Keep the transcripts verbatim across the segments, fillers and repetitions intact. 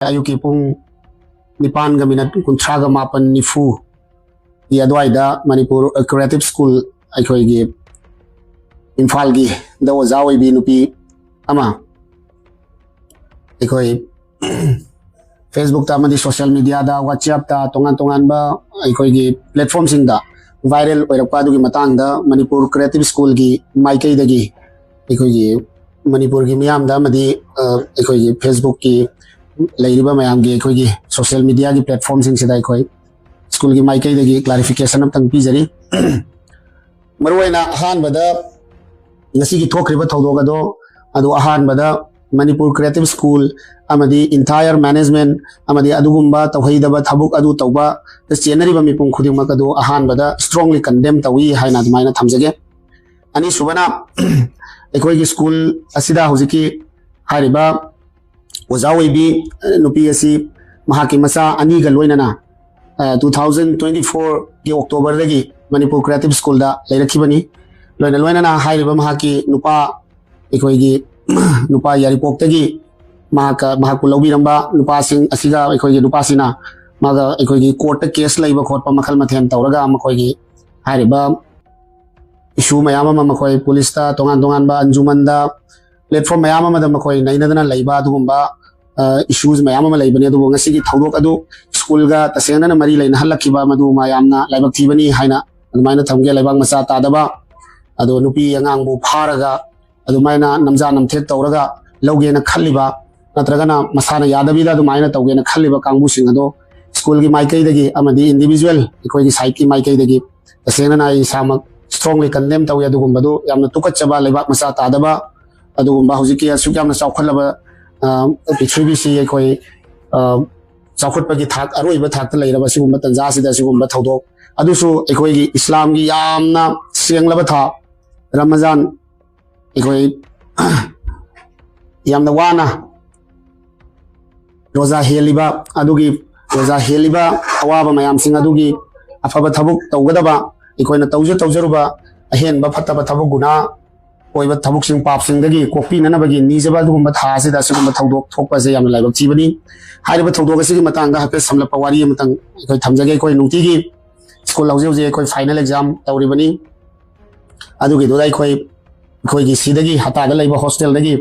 ꯑꯌꯨꯛꯀꯤ ꯄꯨꯡ ꯅꯤꯄꯥꯟꯒ ꯃꯤꯅꯠ ꯀꯨꯟꯊ꯭ꯔꯥꯒ ꯃꯥꯄꯟ, ꯅꯤꯐꯨꯒꯤ ꯑꯗꯨꯋꯥꯏꯗ ꯃꯅꯤꯄꯨꯔ ꯀ꯭ꯔꯤꯌꯦꯇꯤꯞ ꯁ꯭ꯀꯨꯜ, ꯑꯩꯈꯣꯏꯒꯤ ꯏꯝꯐꯥꯜꯒꯤ ꯗ ꯑꯣꯖꯥ ꯑꯣꯏꯕꯤ ꯅꯨꯄꯤ ꯑꯃ ꯑꯩꯈꯣꯏ ꯐꯦꯁꯕꯨꯛꯇ ꯑꯃꯗꯤ ꯁꯣꯁꯤꯌꯦꯜ ꯃꯤꯗꯤꯌꯥꯗ, ꯋꯥꯆꯦꯞꯇ, ꯇꯣꯉꯥꯟ ꯇꯣꯉꯥꯟꯕ ꯑꯩꯈꯣꯏꯒꯤ ꯄ꯭ꯂꯦꯠꯐꯣꯝꯁꯤꯡꯗ ꯚꯥꯏꯔꯦꯜ ꯑꯣꯏꯔꯛꯄ ꯑꯗꯨꯒꯤ ꯃꯇꯥꯡꯗ ꯃꯅꯤꯄꯨꯔ ꯀ꯭ꯔꯤꯌꯦꯇꯤꯞ ꯁ꯭ꯀꯨꯜꯒꯤ ꯃꯥꯏꯀꯩꯗꯒꯤ ꯑꯩꯈꯣꯏꯒꯤ ꯃꯅꯤꯄꯨꯔꯒꯤ ꯃꯤꯌꯥꯝꯗ ꯑꯃꯗꯤ, ꯑ, ꯑꯩꯈꯣꯏꯒꯤ ꯐꯦꯁꯕꯨꯛꯀꯤ ꯂꯩꯔꯤꯕ ꯃꯌꯥꯝꯒꯤ, ꯑꯩꯈꯣꯏꯒꯤ ꯁꯣꯁꯤꯌꯦꯜ ꯃꯤꯗꯤꯌꯥꯒꯤ ꯄ꯭ꯂꯦꯠꯐꯣꯝꯁꯤꯡꯁꯤꯗ ꯑꯩꯈꯣꯏ ꯁ꯭ꯀꯨꯜꯒꯤ ꯃꯥꯏꯀꯩꯗꯒꯤ ꯀ꯭ꯂꯥꯔꯤꯐꯤꯀꯦꯁꯟ ꯑꯃꯇꯪ ꯄꯤꯖꯔꯤ꯫ ꯃꯔꯨꯑꯣꯏꯅ ꯑꯍꯥꯟꯕꯗ ꯉꯁꯤꯒꯤ ꯊꯣꯛꯈ꯭ꯔꯤꯕ ꯊꯧꯗꯣꯛ ꯑꯗꯣ, ꯑꯗꯨ ꯑꯍꯥꯟꯕꯗ ꯃꯅꯤꯄꯨꯔ ꯀ꯭ꯔꯤꯌꯦꯇꯤꯞ ꯁ꯭ꯀꯨꯜ ꯑꯃꯗꯤ ꯏꯟꯇꯥꯌꯔ ꯃꯦꯅꯦꯖꯃꯦꯟ ꯑꯃꯗꯤ ꯑꯗꯨꯒꯨꯝꯕ ꯇꯧꯍꯩꯗꯕ ꯊꯕꯛ ꯑꯗꯨ ꯇꯧꯕ ꯆꯦꯟꯅꯔꯤꯕ ꯃꯤꯄꯨꯝ ꯈꯨꯗꯤꯡꯃꯛ ꯑꯗꯨ ꯑꯍꯥꯟꯕꯗ ꯏꯁꯇ꯭ꯔꯣꯡꯂꯤ ꯀꯟꯗꯦꯝ ꯇꯧꯏ ꯍꯥꯏꯅ ꯑꯗꯨꯃꯥꯏꯅ ꯊꯝꯖꯒꯦ꯫ ꯑꯅꯤꯁꯨꯕꯅ, ꯑꯩꯈꯣꯏꯒꯤ ꯁ꯭ꯀꯨꯜ ꯑꯁꯤꯗ ꯍꯧꯖꯤꯛꯀꯤ ꯍꯥꯏꯔꯤꯕ ꯑꯣꯖꯥ ꯑꯣꯏꯕꯤ, ꯑ, ꯅꯨꯄꯤ ꯑꯁꯤ ꯃꯍꯥꯛꯀꯤ ꯃꯆꯥ ꯑꯅꯤꯒ ꯂꯣꯏꯅꯅ, ꯑ, two thousand twenty fourꯒꯤ ꯑꯣꯛꯇꯣꯕꯔꯗꯒꯤ ꯃꯅꯤꯄꯨꯔ ꯀ꯭ꯔꯤꯌꯦꯇꯤꯞ ꯁ꯭ꯀꯨꯜꯗ ꯂꯩꯔꯛꯈꯤꯕꯅꯤ꯫ ꯂꯣꯏꯅ ꯂꯣꯏꯅꯅ ꯍꯥꯏꯔꯤꯕ ꯃꯍꯥꯛꯀꯤ ꯅꯨꯄꯥ, ꯑꯩꯈꯣꯏꯒꯤ ꯅꯨꯄꯥ ꯌꯥꯏꯔꯤꯄꯣꯛꯇꯒꯤ ꯃꯍꯥꯛꯀ, ꯃꯍꯥꯛꯄꯨ ꯂꯧꯕꯤꯔꯝꯕ ꯅꯨꯄꯥꯁꯤꯡ ꯑꯁꯤꯒ ꯑꯩꯈꯣꯏꯒꯤ ꯅꯨꯄꯥꯁꯤꯅ ꯃꯥꯒ ꯑꯩꯈꯣꯏꯒꯤ ꯀꯣꯔꯠꯇ ꯀꯦꯁ ꯂꯩꯕ ꯈꯣꯠꯄ ꯃꯈꯜ ꯃꯊꯦꯜ ꯇꯧꯔꯒ ꯃꯈꯣꯏꯒꯤ ꯍꯥꯏꯔꯤꯕ ꯏꯁꯨ ꯃꯌꯥꯝ ꯑꯃ ꯃꯈꯣꯏ ꯄꯨꯂꯤꯁꯇ, ꯇꯣꯉꯥꯟ ꯇꯣꯉꯥꯟꯕ ꯑꯟꯖꯨꯃꯟꯗ, ꯄ꯭ꯂꯦꯠꯐꯣꯝ ꯃꯌꯥꯝ ꯑꯃꯗ ꯃꯈꯣꯏ ꯅꯩꯅꯗꯅ ꯂꯩꯕ ꯑꯗꯨꯒꯨꯝꯕ, ꯑ, ꯏꯁꯨꯁ ꯃꯌꯥꯝ ꯑꯃ ꯂꯩꯕꯅꯤ꯫ ꯑꯗꯨꯕꯨ ꯉꯁꯤꯒꯤ ꯊꯧꯗꯣꯛ ꯑꯗꯨ ꯁ꯭ꯀꯨꯜꯒ ꯇꯁꯦꯡꯅꯅ ꯃꯔꯤ ꯂꯩꯅꯍꯜꯂꯛꯈꯤꯕ ꯃꯗꯨ ꯃꯌꯥꯝꯅ ꯂꯥꯏꯕꯛ ꯊꯤꯕꯅꯤ ꯍꯥꯏꯅ ꯑꯗꯨꯃꯥꯏꯅ ꯊꯝꯒꯦ꯫ ꯂꯩꯕꯥꯛ ꯃꯆꯥ ꯇꯥꯗꯕ, ꯑꯗꯣ ꯅꯨꯄꯤ ꯑꯉꯥꯡꯕꯨ ꯐꯥꯔꯒ ꯑꯗꯨꯃꯥꯏꯅ ꯅꯝꯖꯥ ꯅꯝꯊꯦꯛ ꯇꯧꯔꯒ ꯂꯧꯒꯦꯅ ꯈꯜꯂꯤꯕ, ꯅꯠꯇ꯭ꯔꯒꯅ ꯃꯁꯥꯅ ꯌꯥꯗꯕꯤꯗ ꯑꯗꯨꯃꯥꯏꯅ ꯇꯧꯒꯦꯅ ꯈꯜꯂꯤꯕ ꯀꯥꯡꯕꯨꯁꯤꯡ ꯑꯗꯣ ꯁ꯭ꯀꯨꯜꯒꯤ ꯃꯥꯏꯀꯩꯗꯒꯤ ꯑꯃꯗꯤ ꯏꯟꯗꯤꯕꯤꯖꯨꯋꯦꯜ ꯑꯩꯈꯣꯏꯒꯤ ꯁꯥꯏꯠꯀꯤ ꯃꯥꯏꯀꯩꯗꯒꯤ ꯇꯁꯦꯡꯅ ꯑꯩ ꯏꯁꯥꯃꯛ ꯏꯁꯇ꯭ꯔꯣꯡꯂꯤ ꯀꯟꯗꯦꯝ ꯇꯧꯏ꯫ ꯑꯗꯨꯒꯨꯝꯕꯗꯨ ꯌꯥꯝꯅ ꯇꯨꯀꯠꯆꯕ, ꯂꯩꯕꯥꯛ ꯃꯆꯥ ꯇꯥꯗꯕ, ꯑꯗꯨꯒꯨꯝꯕ ꯍꯧꯖꯤꯛꯀꯤ ꯑꯁꯨꯛ ꯌꯥꯝꯅ ꯆꯥꯎꯈꯠꯂꯕ, ꯑ, ꯄ꯭ꯔꯤꯊꯤꯕꯤꯁꯤ ꯑꯩꯈꯣꯏ, ꯑ, ꯆꯥꯎꯈꯠꯄꯒꯤ ꯊꯥꯛ, ꯑꯔꯣꯏꯕ ꯊꯥꯛꯇ ꯂꯩꯔꯕ ꯁꯤꯒꯨꯝꯕ ꯇꯟꯖꯥꯁꯤꯗ ꯁꯤꯒꯨꯝꯕ ꯊꯧꯗꯣꯛ ꯑꯗꯨꯁꯨ ꯑꯩꯈꯣꯏꯒꯤ ꯏꯁꯂꯥꯝꯒꯤ ꯌꯥꯝꯅ ꯁꯦꯡꯂꯕ ꯊꯥ ꯔꯃꯖꯥꯟ ꯑꯩꯈꯣꯏ ꯌꯥꯝꯅ ꯋꯥꯅ ꯔꯣꯖꯥ ꯍꯦꯜꯂꯤꯕ ꯑꯗꯨꯒꯤ, ꯔꯣꯖꯥ ꯍꯦꯜꯂꯤꯕ ꯑꯋꯥꯕ ꯃꯌꯥꯝꯁꯤꯡ ꯑꯗꯨꯒꯤ, ꯑꯐꯕ ꯊꯕꯛ ꯇꯧꯒꯗꯕ, ꯑꯩꯈꯣꯏꯅ ꯇꯧꯖ ꯇꯧꯖꯔꯨꯕ ꯑꯍꯦꯟꯕ ꯐꯠꯇꯕ ꯊꯕꯛ ꯒꯨꯅꯥ ꯑꯣꯏꯕ ꯊꯕꯛꯁꯤꯡ, ꯄꯥꯞꯁꯤꯡꯗꯒꯤ ꯀꯣꯛꯄꯤꯅꯅꯕꯒꯤ ꯅꯤꯖꯕ ꯑꯗꯨꯒꯨꯝꯕ ꯊꯥ ꯑꯁꯤꯗ ꯑꯁꯤꯒꯨꯝꯕ ꯊꯧꯗꯣꯛ ꯊꯣꯛꯄꯁꯦ ꯌꯥꯝꯅ ꯂꯥꯏꯕꯛ ꯊꯤꯕꯅꯤ꯫ ꯍꯥꯏꯔꯤꯕ ꯊꯧꯗꯣꯛ ꯑꯁꯤꯒꯤ ꯃꯇꯥꯡꯗ ꯍꯥꯏꯐꯦꯠ ꯁꯝꯂꯞꯄ ꯋꯥꯔꯤ ꯑꯃꯇꯪ ꯑꯩꯈꯣꯏ ꯊꯝꯖꯒꯦ꯫ ꯑꯩꯈꯣꯏ ꯅꯨꯡꯇꯤꯒꯤ ꯁ꯭ꯀꯨꯜ ꯍꯧꯖꯤꯛ ꯍꯧꯖꯤꯛ ꯑꯩꯈꯣꯏ ꯐꯥꯏꯅꯦꯜ ꯑꯦꯛꯖꯥꯝ ꯇꯧꯔꯤꯕꯅꯤ꯫ ꯑꯗꯨꯒꯤꯗꯨꯗ ꯑꯩꯈꯣꯏ, ꯑꯩꯈꯣꯏꯒꯤ ꯁꯤꯗꯒꯤ ꯍꯇꯥꯗ ꯂꯩꯕ ꯍꯣꯁꯇꯦꯜꯗꯒꯤ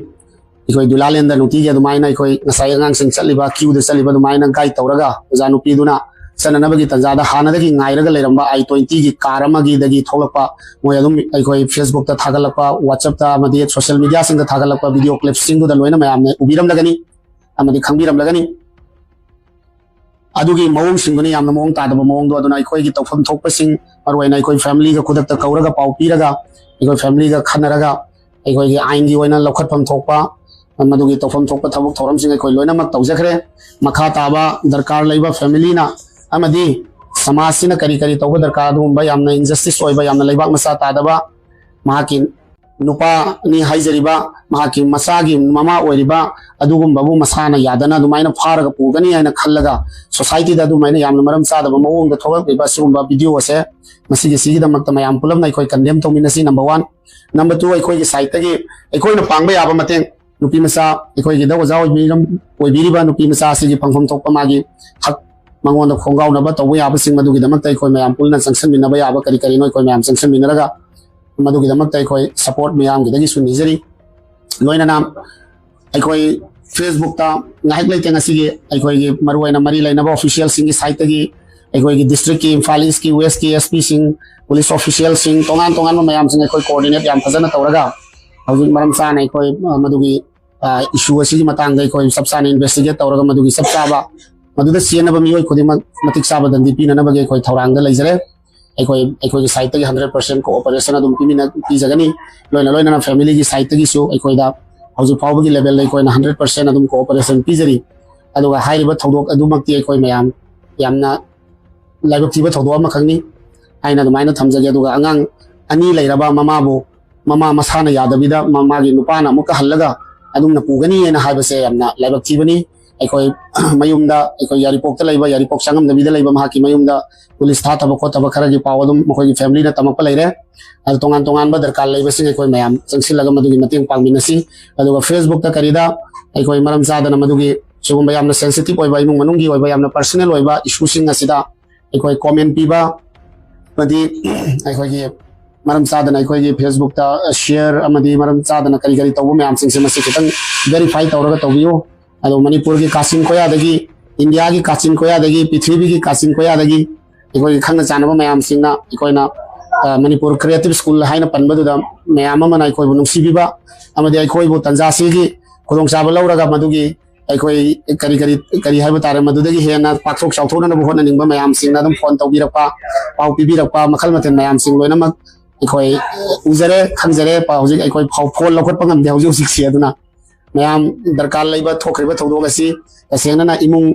ꯑꯩꯈꯣꯏ ꯗꯨꯂꯥꯂꯦꯟꯗ ꯅꯨꯡꯇꯤꯒꯤ ꯑꯗꯨꯃꯥꯏꯅ ꯑꯩꯈꯣꯏ ꯉꯁꯥꯏ ꯑꯉꯥꯡꯁꯤꯡ ꯆꯠꯂꯤꯕ, ꯀ꯭ꯌꯨꯗ ꯆꯠꯂꯤꯕ ꯑꯗꯨꯃꯥꯏꯅ ꯒꯥꯏꯗ ꯇꯧꯔꯒ ꯑꯣꯖꯥ ꯅꯨꯄꯤꯗꯨꯅ ꯆꯠꯅꯅꯕꯒꯤ ꯇꯥꯟꯖꯥꯗ ꯍꯥꯟꯅꯗꯒꯤ ꯉꯥꯏꯔꯒ ꯂꯩꯔꯝꯕ ꯑꯥꯏ ꯇ꯭ꯋꯦꯟꯇꯤꯒꯤ ꯀꯥꯔ ꯑꯃꯒꯤꯗꯒꯤ ꯊꯣꯛꯂꯛꯄ, ꯃꯣꯏ ꯑꯗꯨꯝ ꯑꯩꯈꯣꯏ ꯐꯦꯁꯕꯨꯛꯇ ꯊꯥꯒꯠꯂꯛꯄ, ꯋꯥꯆꯞꯇ ꯑꯃꯗꯤ ꯁꯣꯁꯤꯌꯦꯜ ꯃꯤꯗꯤꯌꯥꯁꯤꯡꯗ ꯊꯥꯒꯠꯂꯛꯄ ꯚꯤꯗꯤꯑꯣ ꯀ꯭ꯂꯤꯞꯁꯤꯡꯗꯨꯗ ꯂꯣꯏꯅ ꯃꯌꯥꯝꯅ ꯎꯕꯤꯔꯝꯂꯒꯅꯤ ꯑꯃꯗꯤ ꯈꯪꯕꯤꯔꯝꯂꯒꯅꯤ꯫ ꯑꯗꯨꯒꯤ ꯃꯑꯣꯡꯁꯤꯡꯗꯨꯅ ꯌꯥꯝꯅ ꯃꯑꯣꯡ ꯇꯥꯗꯕ ꯃꯑꯣꯡꯗꯣ, ꯑꯗꯨꯅ ꯑꯩꯈꯣꯏꯒꯤ ꯇꯧꯐꯝ ꯊꯣꯛꯄꯁꯤꯡ, ꯃꯔꯨꯑꯣꯏꯅ ꯑꯩꯈꯣꯏ ꯐꯦꯃꯤꯂꯤꯒ ꯈꯨꯗꯛꯇ ꯀꯧꯔꯒ ꯄꯥꯎ ꯄꯤꯔꯒ, ꯑꯩꯈꯣꯏ ꯐꯦꯃꯤꯂꯤꯒ ꯈꯟꯅꯔꯒ, ꯑꯩꯈꯣꯏꯒꯤ ꯑꯥꯏꯟꯒꯤ ꯑꯣꯏꯅ ꯂꯧꯈꯠꯐꯝ ꯊꯣꯛꯄ ꯃꯗꯨꯒꯤ ꯇꯧꯐꯝ ꯊꯣꯛꯄ ꯊꯕꯛ ꯊꯧꯔꯝꯁꯤꯡ ꯑꯩꯈꯣꯏ ꯂꯣꯏꯅꯃꯛ ꯇꯧꯖꯈ꯭ꯔꯦ꯫ ꯃꯈꯥ ꯇꯥꯕ ꯗꯔꯀꯥꯔ ꯂꯩꯕ ꯐꯦꯃꯤꯂꯤꯅ ꯑꯃꯗꯤ ꯁꯃꯥꯖꯁꯤꯅ ꯀꯔꯤ ꯀꯔꯤ ꯇꯧꯕ ꯗꯔꯀꯥꯔ, ꯑꯗꯨꯒꯨꯝꯕ ꯌꯥꯝꯅ ꯏꯟꯖꯁꯇꯤꯁ ꯑꯣꯏꯕ, ꯌꯥꯝꯅ ꯂꯩꯕꯥꯛ ꯃꯆꯥ ꯇꯥꯗꯕ, ꯃꯍꯥꯛꯀꯤ ꯅꯨꯄꯥꯅꯤ ꯍꯥꯏꯖꯔꯤꯕ, ꯃꯍꯥꯛꯀꯤ ꯃꯆꯥꯒꯤ ꯃꯃꯥ ꯑꯣꯏꯔꯤꯕ ꯑꯗꯨꯒꯨꯝꯕꯕꯨ ꯃꯁꯥꯅ ꯌꯥꯗꯅ ꯑꯗꯨꯃꯥꯏꯅ ꯐꯥꯔꯒ ꯄꯨꯒꯅꯤ ꯍꯥꯏꯅ ꯈꯜꯂꯒ ꯁꯣꯁꯥꯏꯇꯤꯗ ꯑꯗꯨꯃꯥꯏꯅ ꯌꯥꯝꯅ ꯃꯔꯝ ꯆꯥꯗꯕ ꯃꯑꯣꯡꯗ ꯊꯣꯛꯂꯛꯂꯤꯕ ꯑꯁꯤꯒꯨꯝꯕ ꯚꯤꯗꯤꯑꯣ ꯑꯁꯦ, ꯃꯁꯤꯒꯤ, ꯁꯤꯒꯤꯗꯃꯛꯇ ꯃꯌꯥꯝ ꯄꯨꯂꯞꯅ ꯑꯩꯈꯣꯏ condemn ꯇꯧꯃꯤꯟꯅꯁꯤ, number one. Number two, ꯑꯩꯈꯣꯏꯒꯤ ꯁꯥꯏꯠꯇꯒꯤ ꯑꯩꯈꯣꯏꯅ ꯄꯥꯡꯕ ꯌꯥꯕ ꯃꯇꯦꯡ, ꯅꯨꯄꯤ ꯃꯆꯥ ꯑꯩꯈꯣꯏꯒꯤꯗ ꯑꯣꯖꯥ ꯑꯣꯏꯕꯤꯔꯝ-, ꯑꯣꯏꯕꯤꯔꯤꯕ ꯅꯨꯄꯤ ꯃꯆꯥ ꯑꯁꯤꯒꯤ ꯐꯪꯐꯝ ꯊꯣꯛꯄ ꯃꯥꯒꯤ ꯍꯛ, ꯃꯉꯣꯟꯗ ꯈꯣꯡꯒꯥꯎꯅꯕ ꯇꯧꯕ ꯌꯥꯕꯁꯤꯡ, ꯃꯗꯨꯒꯤꯗꯃꯛꯇ ꯑꯩꯈꯣꯏ ꯃꯌꯥꯝ ꯄꯨꯟꯅ ꯆꯪꯁꯤꯟꯃꯤꯟꯅꯕ ꯌꯥꯕ ꯀꯔꯤ ꯀꯔꯤꯅꯣ ꯑꯩꯈꯣꯏ ꯃꯌꯥꯝ ꯆꯪꯁꯤꯟꯃꯤꯟꯅꯔꯒ ꯃꯗꯨꯒꯤꯗꯃꯛꯇ ꯑꯩꯈꯣꯏ ꯁꯄꯣꯔꯠ ꯃꯌꯥꯝꯒꯤꯗꯒꯤꯁꯨ ꯅꯤꯖꯔꯤ꯫ ꯂꯣꯏꯅꯅ ꯑꯩꯈꯣꯏ ꯐꯦꯁꯕꯨꯛꯇ ꯉꯥꯏꯍꯥꯛ ꯂꯩꯇꯦ ꯉꯁꯤꯒꯤ ꯑꯩꯈꯣꯏꯒꯤ ꯃꯔꯨꯑꯣꯏꯅ ꯃꯔꯤ ꯂꯩꯅꯕ ꯑꯣꯐꯤꯁꯤꯌꯦꯜꯁꯤꯡꯒꯤ ꯁꯥꯏꯠꯇꯒꯤ, ꯑꯩꯈꯣꯏꯒꯤ ꯗꯤꯁꯇ꯭ꯔꯤꯛꯀꯤ, ꯏꯝꯐꯥꯜ ꯏꯁꯀꯤ, ꯋꯦꯁꯀꯤ ꯑꯦꯁ ꯄꯤꯁꯤꯡ, ꯄꯨꯂꯤꯁ ꯑꯣꯐꯤꯁꯤꯌꯦꯜꯁꯤꯡ, ꯇꯣꯉꯥꯟ ꯇꯣꯉꯥꯟꯕ ꯃꯌꯥꯝꯁꯤꯡ ꯑꯩꯈꯣꯏ ꯀꯣꯑꯣꯔꯗꯤꯅꯦꯠ ꯌꯥꯝ ꯐꯖꯅ ꯇꯧꯔꯒ ꯍꯧꯖꯤꯛ ꯃꯔꯝ ꯆꯥꯅ ꯑꯩꯈꯣꯏ, ꯑ, ꯃꯗꯨꯒꯤ, ꯑ, ꯏꯁꯨ ꯑꯁꯤꯒꯤ ꯃꯇꯥꯡꯗ ꯑꯩꯈꯣꯏ ꯆꯞ ꯆꯥꯅ ꯏꯟꯚꯦꯁꯇꯤꯒꯦꯠ ꯇꯧꯔꯒ ꯃꯗꯨꯒꯤ ꯆꯞ ꯆꯥꯕ, ꯃꯗꯨꯗ ꯆꯦꯟꯅꯕ ꯃꯤꯑꯣꯏ ꯈꯨꯗꯤꯡꯃꯛ ꯃꯇꯤꯛ ꯆꯥꯕ ꯗꯟꯗꯤ ꯄꯤꯅꯅꯕꯒꯤ ꯑꯩꯈꯣꯏ ꯊꯧꯔꯥꯡꯗ ꯂꯩꯖꯔꯦ꯫ ꯑꯩꯈꯣꯏ, ꯑꯩꯈꯣꯏꯒꯤ ꯁꯥꯏꯠꯇꯒꯤ ꯍꯟꯗ꯭ꯔꯦꯠ ꯄꯥꯔꯁꯦꯟ ꯀꯣꯑꯣꯄꯔꯦꯁꯟ ꯑꯗꯨꯝ ꯄꯤꯃꯤꯟꯅ-, ꯄꯤꯖꯒꯅꯤ꯫ ꯂꯣꯏꯅ ꯂꯣꯏꯅꯅ ꯐꯦꯃꯤꯂꯤꯒꯤ ꯁꯥꯏꯠꯇꯒꯤꯁꯨ ꯑꯩꯈꯣꯏꯗ ꯍꯧꯖꯤꯛ ꯐꯥꯎꯕꯒꯤ ꯂꯦꯚꯦꯜꯗ ꯑꯩꯈꯣꯏꯅ ꯍꯟꯗ꯭ꯔꯦꯠ ꯄꯥꯔꯁꯦꯟ ꯑꯗꯨꯝ ꯀꯣꯑꯣꯄꯔꯦꯁꯟ ꯄꯤꯖꯔꯤ꯫ ꯑꯗꯨꯒ ꯍꯥꯏꯔꯤꯕ ꯊꯧꯗꯣꯛ ꯑꯗꯨꯃꯛꯇꯤ ꯑꯩꯈꯣꯏ ꯃꯌꯥꯝ ꯌꯥꯝꯅ ꯂꯥꯏꯕꯛ ꯊꯤꯕ ꯊꯧꯗꯣꯛ ꯑꯃꯈꯛꯅꯤ ꯍꯥꯏꯅ ꯑꯗꯨꯃꯥꯏꯅ ꯊꯝꯖꯒꯦ꯫ ꯑꯗꯨꯒ ꯑꯉꯥꯡ ꯑꯅꯤ ꯂꯩꯔꯕ ꯃꯃꯥꯕꯨ, ꯃꯃꯥ ꯃꯁꯥꯅ ꯌꯥꯗꯕꯤꯗ ꯃ-, ꯃꯥꯒꯤ ꯅꯨꯄꯥꯅ ꯑꯃꯨꯛꯀ ꯍꯜꯂꯒ ꯑꯗꯨꯝꯅ ꯄꯨꯒꯅꯤ ꯍꯥꯏꯅ ꯍꯥꯏꯕꯁꯦ ꯌꯥꯝꯅ ꯂꯥꯏꯕꯛ ꯊꯤꯕꯅꯤ꯫ ꯑꯩꯈꯣꯏ ꯃꯌꯨꯝꯗ, ꯑꯩꯈꯣꯏ ꯌꯥꯏꯔꯤꯄꯣꯛꯇ ꯂꯩꯕ, ꯌꯥꯏꯔꯤꯄꯣꯛ ꯆꯪꯉꯝꯗꯕꯤꯗ ꯂꯩꯕ ꯃꯍꯥꯛꯀꯤ ꯃꯌꯨꯝꯗ ꯄꯨꯂꯤꯁ ꯊꯥꯊꯕ ꯈꯣꯠꯊꯕ ꯈꯔꯒꯤ ꯄꯥꯎ ꯑꯗꯨꯝ ꯃꯈꯣꯏꯒꯤ ꯐꯦꯃꯤꯂꯤꯅ ꯇꯝꯃꯛꯄ ꯂꯩꯔꯦ꯫ ꯑꯗꯨ ꯇꯣꯉꯥꯟ ꯇꯣꯉꯥꯟꯕ ꯗꯔꯀꯥꯔ ꯂꯩꯕꯁꯤꯡ ꯑꯩꯈꯣꯏ ꯃꯌꯥꯝ ꯆꯪꯁꯤꯜꯂꯒ ꯃꯗꯨꯒꯤ ꯃꯇꯦꯡ ꯄꯥꯡꯃꯤꯟꯅꯁꯤ꯫ ꯑꯗꯨꯒ Facebook ꯀꯔꯤꯗ ꯑꯩꯈꯣꯏ ꯃꯔꯝ ꯆꯥꯗꯅ ꯃꯗꯨꯒꯤ ꯁꯤꯒꯨꯝꯕ ꯌꯥꯝꯅ ꯁꯦꯟꯁꯤꯇꯤꯚ ꯑꯣꯏꯕ, ꯏꯃꯨꯡ ꯃꯅꯨꯡꯒꯤ ꯑꯣꯏꯕ ꯌꯥꯝꯅ ꯄꯔꯁꯅꯦꯜ ꯑꯣꯏꯕ ꯏꯁꯨꯁꯤꯡ ꯑꯁꯤꯗ ꯑꯩꯈꯣꯏ ꯀꯣꯃꯦꯟ ꯄꯤꯕ ꯑꯃꯗꯤ ꯑꯩꯈꯣꯏꯒꯤ ꯃꯔꯝ ꯆꯥꯗꯅ ꯑꯩꯈꯣꯏꯒꯤ Facebook ꯇ ꯁꯤꯌꯔ ꯑꯃꯗꯤ ꯃꯔꯝ ꯆꯥꯗꯅ ꯀꯔꯤ ꯀꯔꯤ ꯇꯧꯕ ꯃꯌꯥꯝꯁꯤꯡꯁꯦ ꯃꯁꯤ ꯈꯤꯇꯪ ꯚꯦꯔꯤꯐꯥꯏ ꯇꯧꯔꯒ ꯇꯧꯕꯤꯌꯨ꯫ ꯑꯗꯣ ꯃꯅꯤꯄꯨꯔꯒꯤ ꯀꯥꯆꯤꯟ ꯀꯣꯌꯥꯗꯒꯤ, ꯏꯟꯗꯤꯌꯥꯒꯤ ꯀꯥꯆꯤꯟ ꯀꯣꯌꯥꯗꯒꯤ, ꯄ꯭ꯔꯤꯊꯤꯕꯤꯒꯤ ꯀꯥꯆꯤꯟ ꯀꯣꯌꯥꯗꯒꯤ ꯑꯩꯈꯣꯏꯒꯤ ꯈꯪꯅ ꯆꯥꯟꯅꯕ ꯃꯌꯥꯝꯁꯤꯡꯅ ꯑꯩꯈꯣꯏꯅ, ꯑ, ꯃꯅꯤꯄꯨꯔ ꯀ꯭ꯔꯤꯌꯦꯇꯤꯚ ꯁ꯭ꯀꯨꯜ ꯍꯥꯏꯅ ꯄꯟꯕꯗꯨꯗ ꯃꯌꯥꯝ ꯑꯃꯅ ꯑꯩꯈꯣꯏꯕꯨ ꯅꯨꯡꯁꯤꯕꯤꯕ ꯑꯃꯗꯤ ꯑꯩꯈꯣꯏꯕꯨ ꯇꯟꯖꯥꯁꯤꯒꯤ ꯈꯨꯗꯣꯡꯆꯥꯕ ꯂꯧꯔꯒ ꯃꯗꯨꯒꯤ ꯑꯩꯈꯣꯏ ꯀꯔꯤ ꯀꯔꯤ ꯀꯔꯤ ꯍꯥꯏꯕ ꯇꯥꯔꯦ, ꯃꯗꯨꯗꯒꯤ ꯍꯦꯟꯅ ꯄꯥꯛꯊꯣꯛ ꯆꯥꯎꯊꯣꯛꯅꯅꯕ ꯍꯣꯠꯅꯅꯤꯡꯕ ꯃꯌꯥꯝꯁꯤꯡꯅ ꯑꯗꯨꯝ ꯐꯣꯟ ꯇꯧꯕꯤꯔꯛꯄ, ꯄꯥꯎ ꯄꯤꯕꯤꯔꯛꯄ, ꯃꯈꯜ ꯃꯊꯦꯜ ꯃꯌꯥꯝꯁꯤꯡ ꯂꯣꯏꯅꯃꯛ ꯑꯩꯈꯣꯏ ꯎꯖꯔꯦ, ꯈꯪꯖꯔꯦ꯫ ꯄꯥꯎ ꯍꯧꯖꯤꯛ ꯑꯩꯈꯣꯏ ꯐꯥꯎ ꯐꯣꯟ ꯂꯧꯈꯠꯄ ꯉꯝꯗꯦ ꯍꯧꯖꯤꯛ ꯍꯧꯖꯤꯛꯁꯤ꯫ ꯑꯗꯨꯅ ꯃꯌꯥꯝ ꯗꯔꯀꯥꯔ ꯂꯩꯕ ꯊꯣꯛꯈ꯭ꯔꯤꯕ ꯊꯧꯗꯣꯛ ꯑꯁꯤ ꯇꯁꯦꯡꯅꯅ ꯏꯃꯨꯡ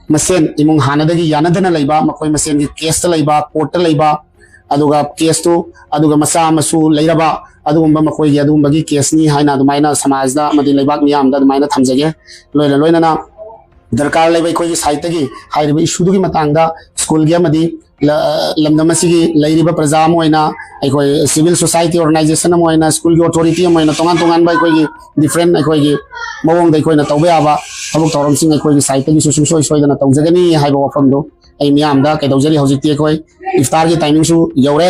ꯃꯁꯦꯟ, ꯏꯃꯨꯡ ꯍꯥꯟꯅꯗꯒꯤ ꯌꯥꯅꯗꯅ ꯂꯩꯕ, ꯃꯈꯣꯏ ꯃꯁꯦꯟꯒꯤ ꯀꯦꯁꯇ ꯂꯩꯕ, ꯀꯣꯔꯠꯇ ꯂꯩꯕ, ꯑꯗꯨꯒ ꯀꯦꯁꯇꯨ, ꯑꯗꯨꯒ ꯃꯆꯥ ꯃꯁꯨ ꯂꯩꯔꯕ, ꯑꯗꯨꯒꯨꯝꯕ ꯃꯈꯣꯏꯒꯤ ꯑꯗꯨꯒꯨꯝꯕꯒꯤ ꯀꯦꯁꯅꯤ ꯍꯥꯏꯅ ꯑꯗꯨꯃꯥꯏꯅ ꯁꯃꯥꯖꯗ ꯑꯃꯗꯤ ꯂꯩꯕꯥꯛ ꯃꯤꯌꯥꯝꯗ ꯑꯗꯨꯃꯥꯏꯅ ꯊꯝꯖꯒꯦ꯫ ꯂꯣꯏꯅ ꯂꯣꯏꯅꯅ ꯗꯔꯀꯥꯔ ꯂꯩꯕ ꯑꯩꯈꯣꯏꯒꯤ ꯁꯥꯏꯠꯇꯒꯤ ꯍꯥꯏꯔꯤꯕ ꯏꯁꯨꯗꯨꯒꯤ ꯃꯇꯥꯡꯗ ꯁ꯭ꯀꯨꯜꯒꯤ ꯑꯃꯗꯤ ꯂ-, ꯂꯝꯗꯝ ꯑꯁꯤꯒꯤ ꯂꯩꯔꯤꯕ ꯄ꯭ꯔꯖꯥ ꯑꯃ ꯑꯣꯏꯅ, ꯑꯩꯈꯣꯏ ꯁꯤꯚꯤꯜ ꯁꯣꯁꯥꯏꯇꯤ ꯑꯣꯔꯒꯅꯥꯏꯖꯦꯁꯟ ꯑꯃ ꯑꯣꯏꯅ, ꯁ꯭ꯀꯨꯜꯒꯤ ꯑꯣꯊꯣꯔꯤꯇꯤ ꯑꯃ ꯑꯣꯏꯅ, ꯇꯣꯉꯥꯟ ꯇꯣꯉꯥꯟꯕ ꯑꯩꯈꯣꯏꯒꯤ ꯗꯤꯐ꯭ꯔꯦꯟ ꯑꯩꯈꯣꯏꯒꯤ ꯃꯑꯣꯡꯗ ꯑꯩꯈꯣꯏꯅ ꯇꯧꯕ ꯌꯥꯕ ꯊꯕꯛ ꯊꯧꯔꯝꯁꯤꯡ ꯑꯩꯈꯣꯏꯒꯤ ꯁꯥꯏꯠꯇꯒꯤꯁꯨ ꯁꯨꯡꯁꯣꯏ ꯁꯣꯏꯗꯅ ꯇꯧꯖꯒꯅꯤ ꯍꯥꯏꯕ ꯋꯥꯐꯝꯗꯨ ꯑꯩ ꯃꯤꯌꯥꯝꯗ ꯀꯩꯗꯧꯖꯔꯤ꯫ ꯍꯧꯖꯤꯛꯇꯤ ꯑꯩꯈꯣꯏ ꯏꯐꯇꯥꯔꯒꯤ ꯇꯥꯏꯃꯤꯡꯁꯨ ꯌꯧꯔꯦ꯫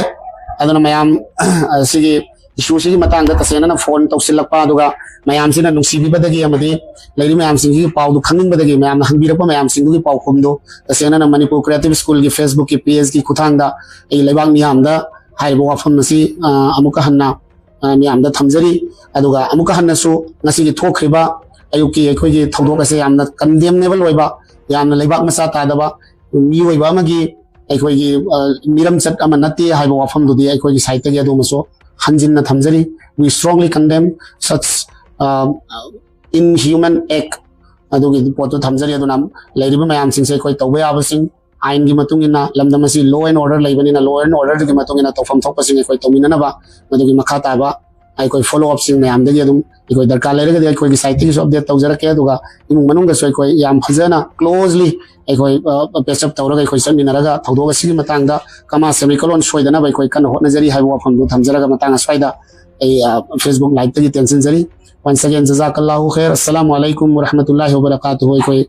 ꯑꯗꯨꯅ ꯃꯌꯥꯝ ꯑꯁꯤꯒꯤ ꯏꯁꯨꯁꯤꯒꯤ ꯃꯇꯥꯡꯗ ꯇꯁꯦꯡꯅꯅ ꯐꯣꯟ ꯇꯧꯁꯤꯜꯂꯛꯄ, ꯑꯗꯨꯒ ꯃꯌꯥꯝꯁꯤꯅ ꯅꯨꯡꯁꯤꯕꯤꯕꯗꯒꯤ ꯑꯃꯗꯤ ꯂꯩꯔꯤꯕ ꯃꯌꯥꯝꯁꯤꯡꯁꯤꯒꯤ ꯄꯥꯎꯗꯨ ꯈꯪꯅꯤꯡꯕꯗꯒꯤ ꯃꯌꯥꯝꯅ ꯍꯪꯕꯤꯔꯛꯄ ꯃꯌꯥꯝꯁꯤꯡꯗꯨꯒꯤ ꯄꯥꯎꯈꯨꯝꯗꯨ ꯇꯁꯦꯡꯅꯅ ꯃꯅꯤꯄꯨꯔ ꯀ꯭ꯔꯤꯌꯦꯇꯤꯚ ꯁ꯭ꯀꯨꯜꯒꯤ ꯐꯦꯁꯕꯨꯛꯀꯤ ꯄꯦꯖꯀꯤ ꯈꯨꯠꯊꯥꯡꯗ ꯑꯩ ꯂꯩꯕꯥꯛ ꯃꯤꯌꯥꯝꯗ ꯍꯥꯏꯔꯤꯕ ꯋꯥꯐꯝ ꯑꯁꯤ, ꯑ, ꯑꯃꯨꯛꯀ ꯍꯟꯅ, ꯑ, ꯃꯤꯌꯥꯝꯗ ꯊꯝꯖꯔꯤ꯫ ꯑꯗꯨꯒ ꯑꯃꯨꯛꯀ ꯍꯟꯅꯁꯨ ꯉꯁꯤꯒꯤ ꯊꯣꯛꯈ꯭ꯔꯤꯕ ꯑꯌꯨꯛꯀꯤ ꯑꯩꯈꯣꯏꯒꯤ ꯊꯧꯗꯣꯛ ꯑꯁꯦ ꯌꯥꯝꯅ ꯀꯟꯗꯦꯝꯅꯦꯕꯜ ꯑꯣꯏꯕ, ꯌꯥꯝꯅ ꯂꯩꯕꯥꯛ ꯃꯆꯥ ꯇꯥꯗꯕ, ꯃꯤꯑꯣꯏꯕ ꯑꯃꯒꯤ ꯑꯩꯈꯣꯏꯒꯤ, ꯑ, ꯃꯤꯔꯝꯆꯠ ꯑꯃ ꯅꯠꯇꯦ ꯍꯥꯏꯕ ꯋꯥꯐꯝꯗꯨꯗꯤ ꯑꯩꯈꯣꯏꯒꯤ ꯁꯥꯏꯠꯇꯒꯤ ꯑꯗꯨꯃꯁꯨ ꯍꯟꯖꯤꯟꯅ ꯊꯝꯖꯔꯤ꯫ We strongly condemn such, uh, inhuman act. ꯑꯗꯨꯒꯤ ꯄꯣꯠꯇꯨ ꯊꯝꯖꯔꯤ꯫ ꯑꯗꯨꯅ ꯂꯩꯔꯤꯕ ꯃꯌꯥꯝꯁꯤꯡꯁꯦ ꯑꯩꯈꯣꯏ ꯇꯧꯕ ꯌꯥꯕꯁꯤꯡ ꯑꯥꯏꯟꯒꯤ ꯃꯇꯨꯡ ꯏꯟꯅ, ꯂꯝꯗꯝ ꯑꯁꯤ law and order ꯂꯩꯕꯅꯤꯅ law and order ꯗꯨꯒꯤ ꯃꯇꯨꯡ ꯏꯟꯅ ꯇꯧꯐꯝ ꯊꯣꯛꯄꯁꯤꯡ ꯑꯩꯈꯣꯏ ꯇꯧꯃꯤꯟꯅꯅꯕ ꯃꯗꯨꯒꯤ ꯃꯈꯥ ꯇꯥꯕ ꯑꯩꯈꯣꯏ ꯐꯣꯂꯣ ꯑꯞꯁꯤꯡ ꯃꯌꯥꯝꯗꯒꯤ ꯑꯗꯨꯝ ꯑꯩꯈꯣꯏ ꯗꯔꯀꯥꯔ ꯂꯩꯔꯒꯗꯤ ꯑꯩꯈꯣꯏꯒꯤ ꯁꯥꯏꯠꯇꯒꯤꯁꯨ ꯑꯞꯗꯦꯠ ꯇꯧꯖꯔꯛꯀꯦ꯫ ꯑꯗꯨꯒ ꯏꯃꯨꯡ ꯃꯅꯨꯡꯗꯁꯨ ꯑꯩꯈꯣꯏ ꯌꯥꯝ ꯐꯖꯅ ꯀ꯭ꯂꯣꯖꯂꯤ ꯑꯩꯈꯣꯏ ꯄꯦꯆꯞ ꯇꯧꯔꯒ ꯑꯩꯈꯣꯏ ꯆꯠꯃꯤꯟꯅꯔꯒ ꯊꯧꯗꯣꯛ ꯑꯁꯤꯒꯤ ꯃꯇꯥꯡꯗ ꯀꯃꯥ ꯁꯦꯃꯤꯀꯣꯂꯣꯟ ꯁꯣꯏꯗꯅꯕ ꯑꯩꯈꯣꯏ ꯀꯟꯅ ꯍꯣꯠꯅꯖꯔꯤ ꯍꯥꯏꯕ ꯋꯥꯐꯝꯗꯨ ꯊꯝꯖꯔꯒ ꯃꯇꯥꯡ ꯑꯁ꯭ꯋꯥꯏꯗ ꯑꯩ ꯐꯦꯁꯕꯨꯛ ꯂꯥꯏꯚꯇꯒꯤ ꯇꯦꯟꯁꯤꯟꯖꯔꯤ꯫ Once again, ꯖꯖꯥꯀꯜꯂꯥꯍꯨ ꯈꯩꯔ꯫ ꯑꯁꯁꯂꯥꯃꯨ ꯑꯂꯥꯏꯀꯨꯝ ꯋꯔꯍꯃꯇꯨꯜꯂꯥꯍꯤ ꯋꯕꯔꯀꯥꯇꯨꯍꯨ꯫ ꯑꯩꯈꯣꯏ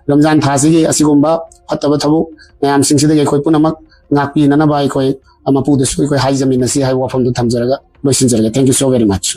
ꯔꯝꯖꯥꯟ ꯊꯥꯁꯤꯒꯤ ꯑꯁꯤꯒꯨꯝꯕ ꯐꯠꯇꯕ ꯊꯕꯛ ꯃꯌꯥꯝꯁꯤꯡꯁꯤꯗꯒꯤ ꯑꯩꯈꯣꯏ ꯄꯨꯝꯅꯃꯛ ꯉꯥꯛꯄꯤꯅꯅꯕ ꯑꯩꯈꯣꯏ ꯃꯄꯨꯗꯁꯨ ꯑꯩꯈꯣꯏ ꯍꯥꯏꯖꯃꯤꯟꯅꯁꯤ ꯍꯥꯏꯕ ꯋꯥꯐꯝꯗꯨ ꯊꯝꯖꯔꯒ ꯂꯣꯏꯁꯤꯟꯖꯔꯒꯦ꯫ Thank you so very much.